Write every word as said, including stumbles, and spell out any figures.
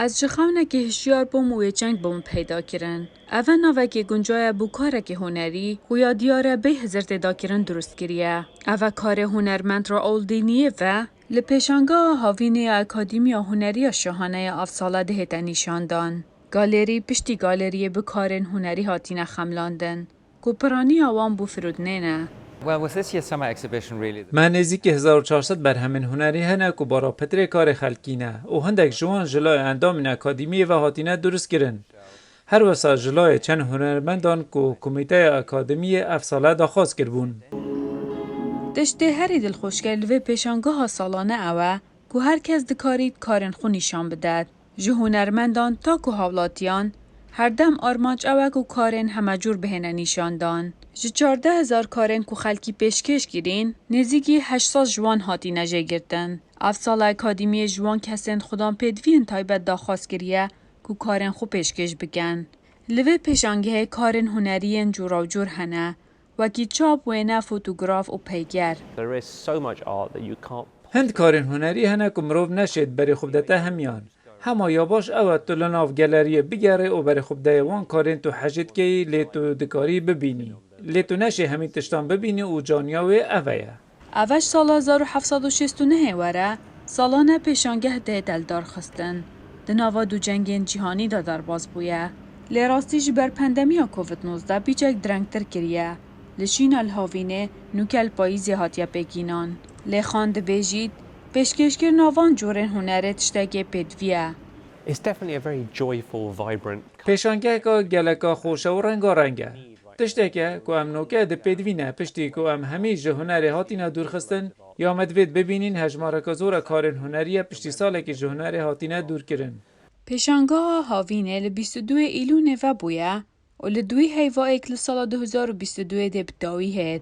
Ez ji xewnekê hişyar bûm û wê çeng bûm peyda kirin. Ev e navekê guncaye bo karekê hunerî, xuya diyar e bê hizir têdakirin durust kiriye. Ev e karê hunermend Raoul Diniye ve li pêşangeha havînê ya Akademiya Hunerî ya Şahane ya ev sale dihête nîşandan. Galerî piştî galeriyê bi karên hunerî hatine xemlandin, ku piraniya wan bo firotinê ne. Well, with this year's summer exhibition, really, Me nêzîkî hezar û çar sed berhemên hunerî hene ku bara pitirê karê xelkî ne û hindek ji wan ji layê endamên akademiyê ve hatine durustkirin. Her wisa ji layê çend hunermendan ku komîteya akademiyê ev sale daxwaz kiribûn. Tiştê herî dilxweşker li vê pêşangeha salane ew e ku her kes dikarît karên xwe nîşan bidet. Ji hunermendan ta ku hawlatiyan, her dem armanc ew e ku karên hemecûr bihêne nîşandan. Ji çardeh hezar karên ku xelkî pêşkêş kirîn, nêzîkî heşt sed ji wan hatine jêgirtin. Ev sala akademiyê ji wan kesên xudan pêdiviyên taybet daxwaz kiriye ku karên xwe pêşkêş bikin. Li vê pêşangehê karên hunerî yên cûrawcûr hene, wekî çap, wêne, fotograf û peyger. There is so much art that you can't. Hind karên hunerî hene ku mirov neşêt berê xwe bidete hemiyan. Hema ya baş ew e tu li nav galeriyê bigerê û berê xwe bideyê wan karên tu hejê dikeyî, lê tu dikarî bibînî. Lê tu neşê hemî tiştan bibînî û caniya wê ev e ye. Ev e ji sala hezar û heft sed û şêst û nehê were salane pêşangeh dihête lidarxistin. Di nava du cengên cîhanî de derbas bûye. Lê rastî ji ber pandemiya Covid nozdeh pîçek direngtir kiriye. Li Şîna li havînê nûke li payîzê hatiye pêkînan. Lê Xan dibêjît, pêşkêşkirina van cûrên hunerê tiştekê pêdivî ye. It's definitely a very joyful, vibrant. Pêşangeheka geleka xweş e û rengareng e. Tiştek e ku em noke di pêdivî ne, piştî ku em hemî ji hunerê hatine dûrxistin, ya me divêt bibînîn hejmareke zor e karên hunerî ye piştî salekî ji hunerê hatine dûrkirin. Pêşangeha havînê li bîst û duyê Îlûnê vebûye û li duyê heyvayêk li sala du hezar û bîst û duyê dê bi dawî hêt.